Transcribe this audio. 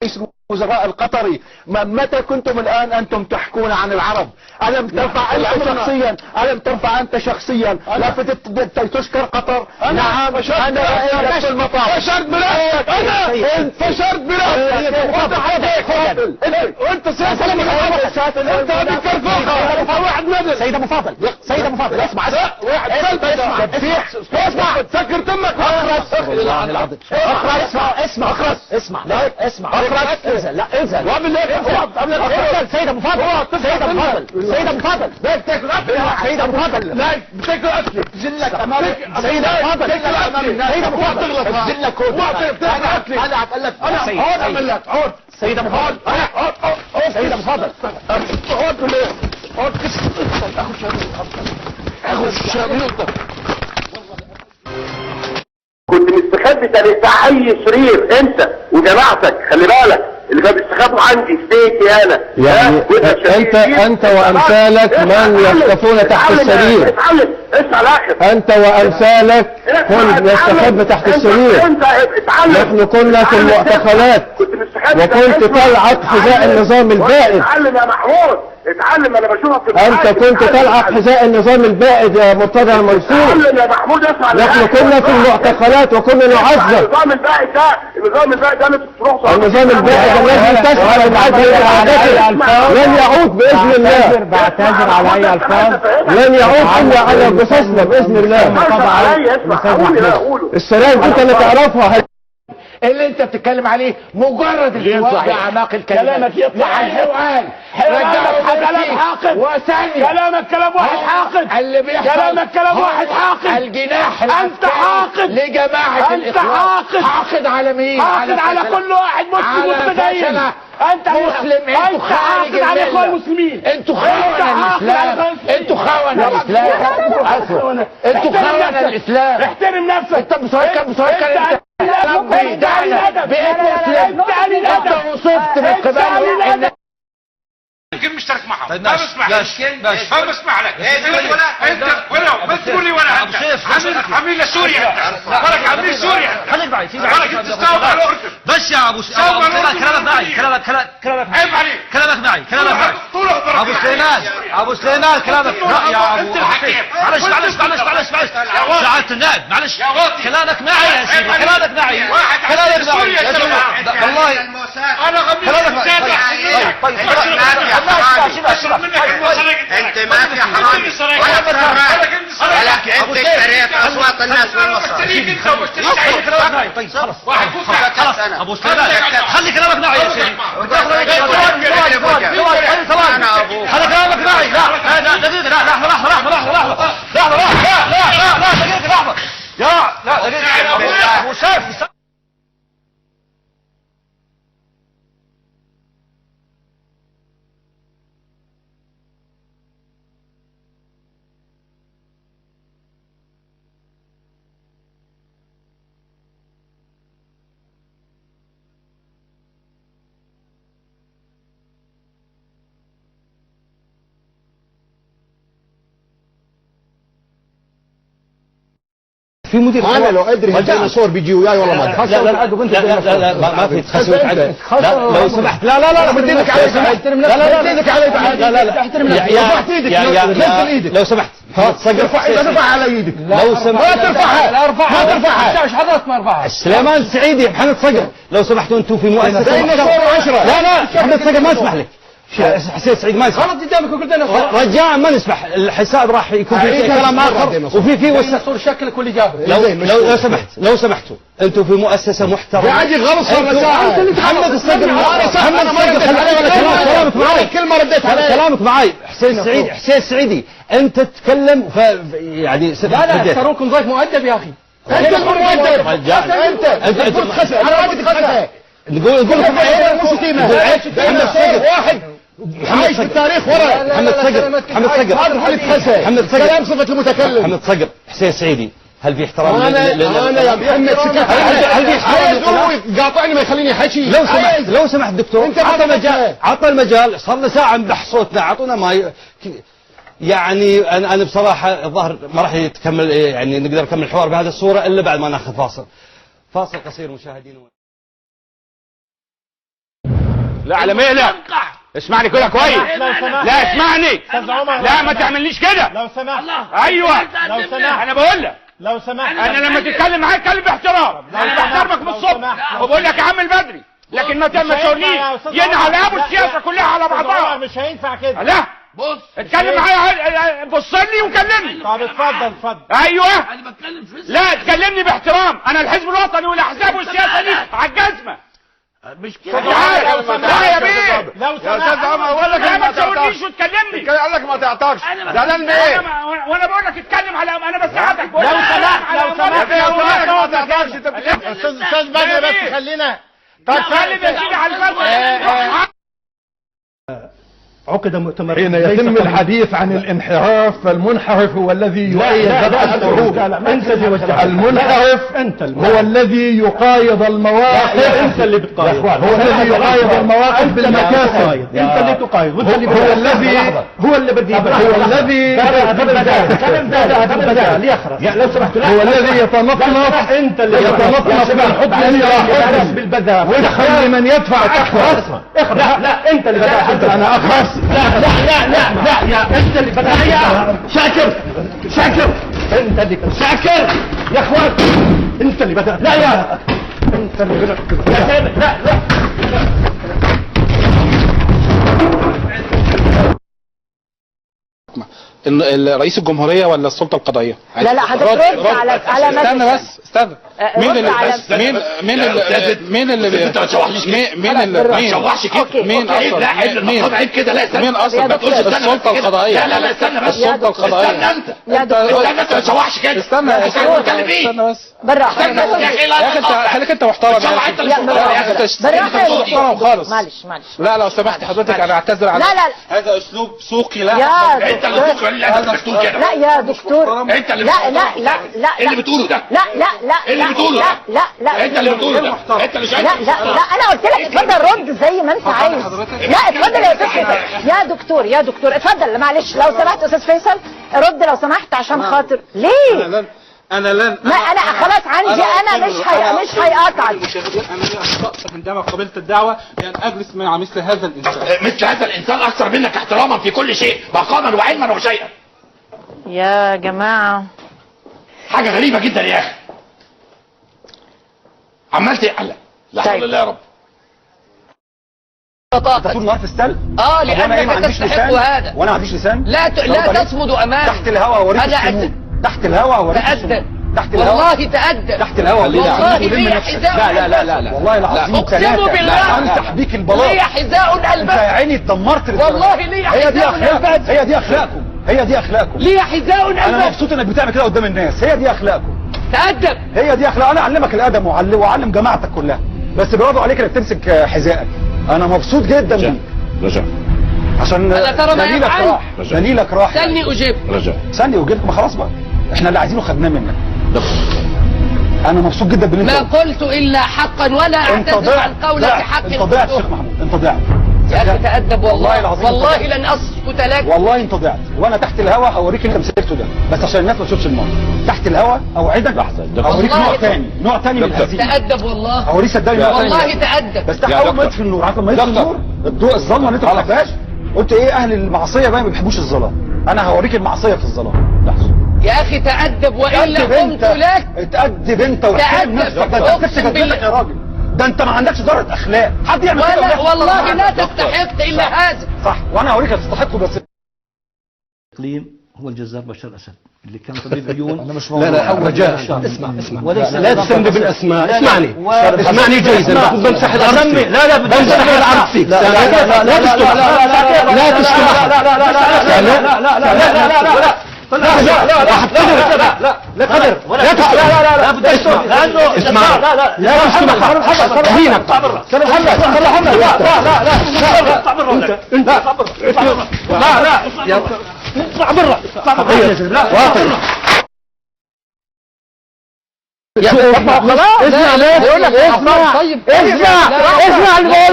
رئيس الوزراء القطري. متى كنتم الآن أنتم تحكون عن العرب؟ ألم ترفع أنت شخصيا؟ ألم ترفع أنت شخصيا؟ لا تشكر قطر. نعم أنا رأيت في المطار. فشرت بنفسك. أنا فشرت بنفسك. وأنت سياسة أنت هذيك كرفوخة واحد ندل. سيد أبو فاضل، سيد أبو فاضل، اسمع اسمع. واحد اسمع اسمع سكر تمك. اخرس اسمع اسمع اخرس اسمع اسمع اخرس. انزل، لا انزل. وقبل لا انزل. سيد ابو فاضل، سيد ابو فاضل، سيد ابو فاضل، بتاكل اكل. سيد ابو فاضل، لا بتاكل اكل. جلك امامك. سيد ابو فاضل، سيد ابو فاضل، جلك. بتاكل اكل. انا هقول لك، انا اقعد اعمل لك اقعد. سيد ابو فاضل، اقعد اقعد. سيد ابو فاضل، اقعد بالله. اقعد. اخد اخد شريطك. كنت مستخبي تحت اي سرير انت وجماعتك، خلي بالك اللي كانوا بيستخبوا عندي في بيتي انا. يعني انت وامثالك من يختفون تحت السرير. اتعلم، اسمع الاخر. انت وامثالك كن يستخب تحت السرير. انت اتعلم. نحن كنا في المعتقلات وكنت تلعق حذاء النظام البائد. اتعلم يا محمود، اتعلم. انا بشوفك في انت كنت تلعق حذاء النظام البائد يا مرتضى المنصور. اتعلم يا محمود، اسمع. نحن كنا في المعتقلات وكنا نعذب. النظام البائد ده، النظام البائد ده تروح. النظام البائد الذي تسعى للعدل والعدالة لن يعود باذن الله. بعتذر على اي الفاظ. لن يعود الا على جثثنا باذن الله. السلام انت اللي تعرفها. اللي انت بتتكلم عليه مجرد الحوار باعماق الكلمات. كلامك يطلع حوار. كلام حاقد وثاني. كلامك كلام واحد حاقد. اللي بيحصل كلامك كلام واحد حاقد. الجناح انت حاقد لجماعة انت حاقد. حاقد على مين؟ حاقد على كل واحد مسلم متدين. انت مسلم، انتوا خارج على اخوان المسلمين. انتوا خونه الاسلام، انتوا خونه الاسلام، انتوا خونه الاسلام. احترم نفسك. انت مسكر مسكر. انت بقيت مسلم. انت وصفت من قبل يمكن مشترك معهم. ما بسمح لك، ما بسمح لك. انت ولا بس تقول لي ولا انت عميل لسوريا، انت عميل سوريا. خليك معي، ولك انت تستوعب على الاردن. بس يا ابو سليمان كلامك معي، كلامك كلامك عيب عليك. كلامك معي، كلامك معي. ابو سليمان، ابو سليمان كلامك. يا ابو معلش معلش معلش معلش معلش سعادة النائب، معلش كلامك معي يا سيدي، كلامك معي، كلامك معي والله. انا غبي. كلامك معي. طيب انت ما في حرامي ولا سراق، ولك انت اشتريت اصوات الناس والمصاري. طيب خلاص خلاص ابو سليمان خلي كلامك معي يا سيدي. خلي كلامك معي. لا لا دقيقة، لا لحظة لحظة لحظة لحظة لحظة لحظة، لا لا لا دقيقة لحظة، يا لا دقيقة ابو سيف. في مدير. انا لو ادري الديناصور بيجي وياي والله ما ادري. لا لا لا لا لا ما في تخسر. لا لو سمحت، لا لا لا بدي لك علي. لا لا بدي لك علي. لا لا لا احترم نفسك. رفعت ايدك، نزل ايدك لو سمحت. ارفع ايدك، ارفع على ايدك لو سمحت. ما ترفعها، ما ترفعها. مش حضرتك ما ارفعها. سليمان سعيدي، محمد صقر لو سمحتوا انتم في مؤسسة. ديناصور. لا لا محمد صقر ما اسمح لك. حسين سعيد ما يسمح. غلط قدامك وقلت انا رجاء ما نسمح. الحساب راح يكون في كلام اخر وفي ديناصور شكلك واللي جابه. لو سمحت، لو سمحتوا انتم في مؤسسة محترمه. يا عجل غلط صار ساعة. محمد الصقر، محمد الصقر كلامك معي، كلمة رديت عليه. كلامك معي. حسين سعيد، حسين سعيدي انت تتكلم يعني لا لا تروكم ضيف مؤدب يا اخي. انت المؤدب، انت انت خسر. نقول لكم مو شتيمه. محمد صقر واحد عايش في التاريخ ورا. محمد صقر، محمد صقر، هذا محمد صقر. كلام صفة المتكلم. محمد صقر، حسين سعيدي هل في احترام؟ انا يا محمد سكت. هل في احترام؟ قاطعني ما يخليني حكي. لو سمحت، لو سمحت دكتور، انت عطى مجال، عطى المجال. صار لنا ساعة نبح صوتنا، اعطونا ما يعني انا بصراحة الظاهر ما راح يتكمل، يعني نقدر نكمل الحوار بهذه الصورة الا بعد ما ناخذ فاصل. فاصل قصير مشاهدينا. لا على مهلك، اسمعني كده كويس. لا اسمعني، لا ما تعملنيش كده لو سمحت. ايوه لو سمحت، انا بقول لك لو سمحت، انا لما تتكلم معايا اتكلم باحترام. انا بحترمك من الصبح وبقول لك يا عم البدري، لكن ما تشاورنيش. ينعل ابو السياسة كلها على بعضها، مش هينفع كده. لا بص اتكلم معايا، بص لي وكلمني. طب اتفضل اتفضل. ايوه انا بتكلم في لا تكلمني باحترام. انا الحزب الوطني والاحزاب والسياسة دي على الجزمة، مش كده. لا يا بيه، لو سمحت يا استاذ عمر، اقول لك لا ما تشاورنيش وتكلمني. قال لك ما تعطاش، زعلان من ايه؟ وانا بقول لك اتكلم على، انا بساعدك. لو سمحت لو سمحت يا بيه، ما تعطاش. انت استاذ بدر بس خلينا. طب سلم يا سيدي على البدر. عقد مؤتمر حين يتم الحديث عن الانحراف، فالمنحرف هو الذي يؤيد الشعوب. المنحرف هو الذي يقايض المواقف. انت اللي بتقايض، هو الذي يقايض المواقف بالمكاسب. انت اللي تقايض، هو الذي هو اللي بدي، هو الذي لو سمحت، هو الذي يتنطنط. انت اللي يتنطنط من حكم الى حكم بالبذاء وفقا لمن يدفع اكثر. لا لا انت اللي بدأت. انا اخرس. لا لا لا لا لا يا انت اللي بدأت. يا شاكر شاكر، انت اللي شاكر يا اخوان، انت اللي بدأت. لا يا انت اللي بدأت. يا سيد لا لا. رئيس الجمهورية ولا السلطة القضائية؟ لا لا هترد على استنى بس استنى. مين اللي مين مين اللي مين اللي انت ما تشوحليش كده. مين اللي ما تشوحش كده. مين اصلا؟ لا مين عيب كده. لا استنى، مين اصلا؟ ما تقولش السلطة القضائية. لا لا لا استنى بس، السلطة القضائية. استنى انت، استنى انت ما تشوحش كده. استنى استنى بس بالراحة استنى يا اخي. يا اخي انت خليك انت محترم. يا اخي انت محترم خالص. معلش معلش. لا لو سمحت حضرتك انا اعتذر على لا لا هذا اسلوب سوقي. لا انت اللي سوقي. لا بتقول كده. لا يا دكتور انت اللي لا لا لا لا ايه اللي بتقوله ده؟ لا لا لا ايه اللي بتقوله ده؟ لا لا انت اللي بتقوله ده. انت اللي شايف. لا لا لا انا قلت لك اتفضل رد زي ما انت عايز. لا اتفضل يا استاذ فيصل. يا دكتور يا دكتور اتفضل. معلش لو سمحت استاذ فيصل رد لو سمحت عشان خاطر. ليه؟ انا لن ما انا خلاص عندي انا مش هيقاطعك. انا اخطات عندما قبلت الدعوة بان اجلس مع مثل هذا الانسان. مثل هذا الانسان اكثر منك احتراما في كل شيء، مقاما وعلما وشيئا. يا جماعة حاجة غريبة جدا يا اخي. عمال تقلق. لا حول الله يا رب. طول النهار في السلق. لانك تستحق هذا. وانا ما عنديش لسان. لا لا تصمد امامي. تحت الهواء اوريك السموم. تحت الهواء اوريك. تأدب. تحت الهواء والله تأدب. تحت الهواء والله لي حذاء. لا لا لا لا لا والله العظيم اقسم بالله امسح بيك البلاط. لي حذاء البس. انت يا عيني اتدمرت. والله لي حذاء البس. هي دي اخلاقكم، هي دي اخلاقكم. لي حذاء البس. انا مبسوط انك بتعمل كده قدام الناس. هي دي اخلاقكم. تأدب. هي دي اخلاق. انا اعلمك الادب واعلم جماعتك كلها، بس برافو عليك انك تمسك حذائك. انا مبسوط جدا بيك. رجع عشان دليلك راح. دليلك راح. سلني اجيب. رجع سلني اجيبك. ما خلاص بقى، احنا اللي عايزينه خدناه منك. انا مبسوط جدا باللي ما قلت الا حقا ولا اعتذر عن قولك حق. انت ضعت يا شيخ محمود، انت ضعت يا اخي. تأدب والله العظيم. والله لن اسكت لك. والله انت ضعت. وانا تحت الهوا هوريك اللي انت مسكته ده، بس عشان الناس ما تشوفش المنظر. تحت الهوا اوعدك لحظة اوريك نوع ثاني، نوع ثاني من الهزيمة. تأدب والله. اوريك صدقني نوع ثاني. والله تأدب. بس تحت اول ما يطفي النور، عارف لما يطفي النور الضوء الظلمة اللي انت ما بتحبهاش، قلت ايه اهل المعصية بقى ما بيحبوش الظلام. انا هوريك المعصية في الظلام. لحظة يا اخي تأدب والا قمت لك. اتأدب انت واحترم نفسك. ده انت نفسك يا راجل، ده انت ما عندكش ذره اخلاق. حد يعمل كده؟ والله لا تستحق الا هذا. صح، وانا هوريك هتستحقه. بس الاقليم هو الجزار بشار الاسد اللي كان طبيب عيون. انا مش لا لا رجاء اسمع اسمع، لا تسمي بالاسماء. اسمعني اسمعني جيدا. بمسح الارض. لا لا بمسح الارض فيك. لا لا لا تشتم، لا تشتم. لا لا لا لا لا لا لا لا لا لا لا لا لا لا لا قدر لا تشتم. لا لا لا اسمع اسمع، لا لا لا تشتم. دينك لا لا لا لا اطلع برا. انت لا لا اطلع برا، اطلع برا. لا خلاص اسمع، اسمع، اسمع اللي بقول.